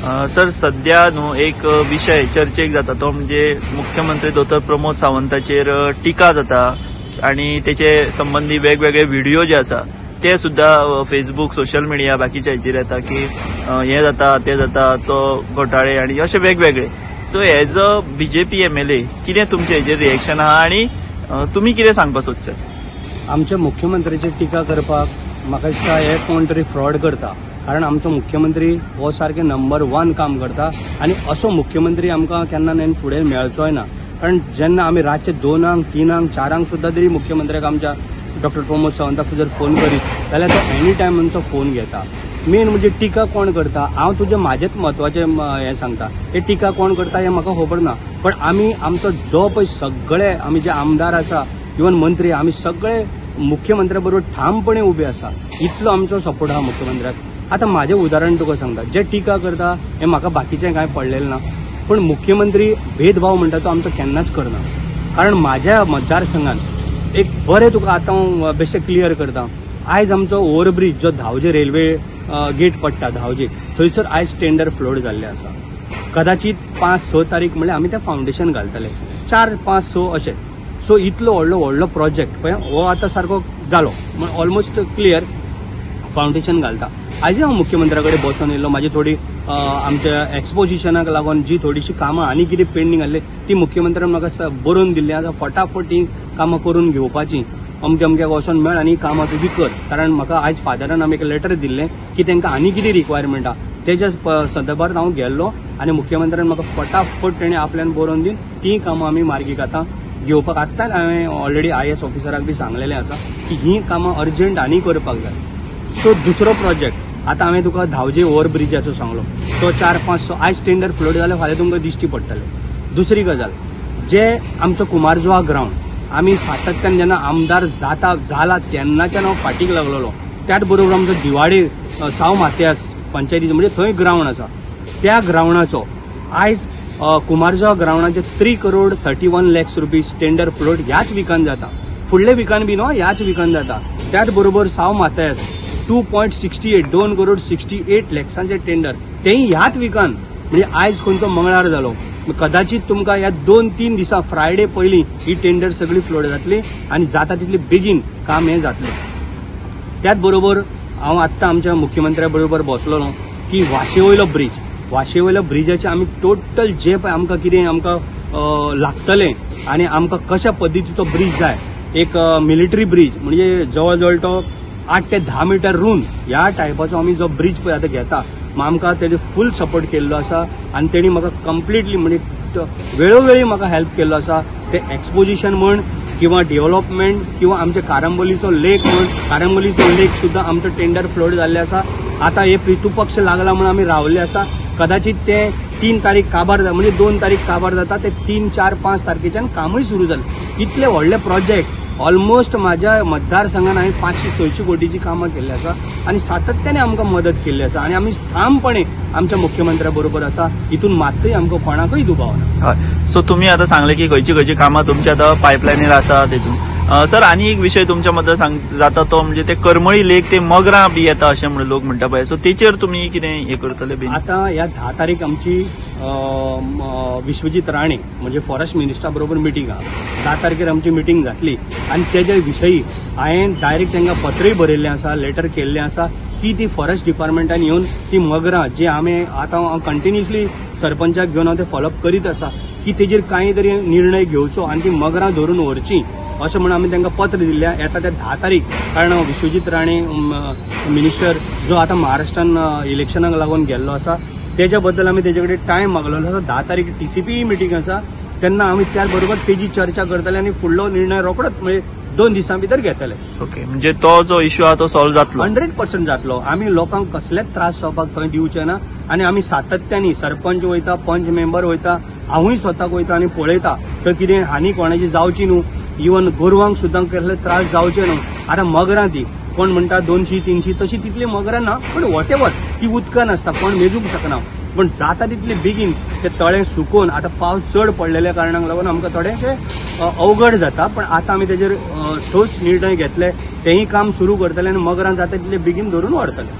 Sir, सध्या न्हू एक विशय चर्चेक जाता तो म्हणजे मुख्यमंत्री डॉक्टर प्रमोद सावंताचेर टिका जाता आणि तेचे संबंधी वेगवेगळे व्हिडिओ जे आसा ते सुद्धा फेसबुक, सोशल मिडिया बाकीच्या हेचेर येता की हे जाता ते जाता तो घोटाळे आणि अशे वेगवेगळे. So as a BJP MLA कितें तुमचे हेचेर रिएक्शन आहा आणि तुमी कितें सांगपाक सोदशात? आमच्या मुख्यमंत्र्याचेर टिका करपाक म्हाका दिसता हे कोण तरी फ्रॉड करता, कारण आमचो मुख्यमंत्री हो सारके नंबर 1 काम करता आनी असो मुख्यमंत्री आमकां केन्ना न्ही फुडें मेळचोय ना. कारण जेन्ना आमी रातचे 2, 3, 4 सुद्दां तरी मुख्यमंत्र्याक आमच्या डॉक्टर प्रमोद सावंताक जर फोन करीत जाल्यार तो एनी टायम आमचो फोन घेता. मेन म्हणजे टिका कोण करता, हांव तुजें म्हाजेच म्हत्वाचें हें सांगता, हे टिका कोण करता हें म्हाका खबर ना, पण आमी आमचो जो पळय सगळे आमी जे आमदार आसा इवन मंत्री आमी सगळे मुख्यमंत्र्या बरोबर ठामपणे उबे आसा, इतलो आमचो सपोर्ट आहा मुख्यमंत्र्याक. आतां म्हाजें उदाहरण तुका सांगता, जे टिका करता हें म्हाका बाकीचें कांय पडलेलें ना, पण मुख्यमंत्री भेदभाव म्हणटा तो आमचो केन्नाच करना. कारण म्हाज्या मतदारसंघान एक बरें तुका आतां हांव बेश्टें क्लियर करता, आयज आमचो ओवरब्रीज जो धावजे रेल्वे गेट पडटा धावजे थंयसर आयज टेंडर फ्लोड जाल्लें आसा. कदाचित 5-6 तारीख म्हणल्यार आमी तें फावंडेशन घालतले, 4, 5, 6 अशें. सो इतलो व्हडलो व्हडलो प्रोजेक्ट पळय हो आतां सारको जालो, ऑलमोस्ट क्लियर फावंडेशन घालता. आयज हांव मुख्यमंत्र्या कडेन बसोन येयल्लो, म्हाजी थोडी आमच्या एक्सपोजिशनाक लागून जी थोडीशी कामां आनी कितें पेंडींग आसली ती मुख्यमंत्र्यान म्हाका बरोवन दिल्ली आसा, फटाफट ही कामां करून घेवपाची, अमके अमक्याक वचोन मेळ आनी कामां तुजी कर. कारण म्हाका आयज फादरान आमी एक लेटर दिल्लें की तांकां आनी कितें रिक्वायरमेंट आहा तेज्या संदर्भात हांव गेल्लो आनी मुख्यमंत्र्यान म्हाका फटाफट तेणें आपल्यान बरोवन दिवन ती कामां आमी मार्गीक आतां घेवपाक. आत्तांच हांवें ऑलरेडी IAS ऑफिसराक बी सांगलेलें आसा की ही कामां अर्जंट आनी करपाक जाय. सो दुसरो प्रोजेक्ट आतां हांवें तुका धावजे ओवरब्रिजाचो सांगलो, तो 4, 5, 6 आयज टेंडर फ्लोड जाल्यार फाल्यां तुमकां दिश्टी पडटलें. दुसरी गजाल जे आमचो कुमारजुवा ग्रावंड आमी सातत्यान जेन्ना आमदार जाता जाला तेन्नाच्यान हांव फाटीक लागलेलो, त्याच बरोबर आमचो दिवाडे साव मात्यास पंचायतीचो म्हणजे थंय ग्रावंड आसा, त्या ग्रावंडाचो आयज कुमारजुवा ग्रावंडाचे 3 crore 31 lakhs rupees tender float ह्याच विकान जाता, फुडल्या विकान बी न्हू ह्याच विकान जाता. त्याच बरोबर साव मात्यास 2.68 2 करोड 68 लॅक्सांचे टेंडर तेय ह्याच विकान, म्हणजे आयज खंयचो मंगळार जालो, कदाचित तुमकां ह्या 2-3 दिसां फ्रायडे पयलीं ही टेंडर सगळी फ्लोड जातली आनी जाता तितली बेगीन काम हें जातलें. त्याच बरोबर हांव आत्तां आमच्या मुख्यमंत्र्या बरोबर बसलेलो की वाशे वयलो ब्रीज, वाशे वयलो ब्रिजाचे आमी टोटल जे पळय आमकां कितें आमकां लागतलें आनी आमकां कशा पद्दतीचो ब्रीज जाय, एक मिलिटरी ब्रीज म्हणजे जवळ जवळ तो 8 ते 10 मिटर रुंद ह्या टायपाचो आमी जो ब्रीज पळय आतां घेता, आमकां तेजे फूल सपोर्ट केल्लो आसा आनी तेणी म्हाका कंप्लिटली म्हणजे वेळोवेळी म्हाका हेल्प केल्लो आसा. ते एक्सपोजिशन म्हण किंवा डेव्हलपमेंट किंवा आमच्या कारंबोलीचो लेक म्हण, कारंबोलीचो लेक सुद्दां आमचो टेंडर फ्लोड जाल्ले आसा. आतां हे पितृपक्ष लागला म्हूण आमी रावल्ले आसा, कदाचित ते 3 तारीख काबार म्हणजे 2 तारीख काबार जाता, ते 3, 4, 5 तारखेच्यान कामूय सुरू जालें. इतले व्हडले प्रोजेक्ट ऑलमोस्ट म्हाज्या मतदारसंघान हांवें 500-600 कोटीची कामां केल्ली आसा आनी सातत्याने आमकां मदत केल्ली आसा आनी आमी ठामपणे आमच्या मुख्यमंत्र्या बरोबर आसा, हितून मात्तूय आमकां कोणाकूय दुबाव ना. हय, सो तुमी आतां सांगलें की खंयची खंयची कामां तुमची आतां पायपलायनीर आसा तेतून. सर, आनी एक विशय तुमच्या मदीं सांग जाता तो म्हणजे ते करमळी लेक ते मगरां बी येता अशें म्हणून लोक म्हणटा पळय, सो तेचेर तुमी कितें हें करतले बी? आतां ह्या 10 तारीख आमची विश्वजीत राणे म्हणजे फॉरेस्ट मिनिस्टरा बरोबर मिटींग आहा, 10 तारखेर आमची मिटींग जातली आनी तेजे विशयी हांवें डायरेक्ट तांकां पत्रय बरयल्लें आसा, लेटर केल्लें आसा की ती फॉरेस्ट डिपार्टमेंटान येवन ती मगरां जी आमी आतां हांव कंटिन्युअसली सरपंचाक घेवन हांव ते फॉलोअप करीत आसा की तेजेर कांय तरी निर्णय घेवचो आनी ती मगरां धरून व्हरची अशें म्हणून आमी तांकां पत्र दिल्लें. येता ते 10 तारीख, कारण विश्वजीत राणे मिनिस्टर जो आतां महाराष्ट्रान इलेक्शनाक लागून गेल्लो आसा तेज्या बद्दल आमी तेजे कडेन टायम मागलेलो आसा. 10 तारीख TCP meeting आसा तेन्ना आमी त्या बरोबर तेजी चर्चा करतले आनी फुडलो निर्णय रोखडोच म्हणजे 2 दिसां भितर घेतले. ओके, म्हणजे तो जो इश्यू आहा तो सॉल्व जातलो, 100% जातलो. आमी लोकांक कसलेच त्रास जावपाक थंय दिवचे ना आनी आमी सातत्यानी सरपंच वयता, पंच मेंबर वयता, हांवूय स्वताक वयता आनी पळयता थंय कितें हानी कोणाची जावची न्हू, इवन गोरवांक सुद्दां कसले त्रास जावचे न्हू. आतां मगरां ती कोण म्हणटा 200-300 तशी तितली मगरां ना, पण वॉटेवर ती उदकान आसता, कोण मेजूंक शकना, पण जाता तितले बेगीन ते तळें सुकोवन आतां पावस चड पडलेल्या कारणाक लागून आमकां थोडेशें अवघड जाता, पण आतां आमी तेजेर ठोस निर्णय घेतले, तेंय काम सुरू करतले आनी मगरां जाता तितले बेगीन धरून व्हरतले.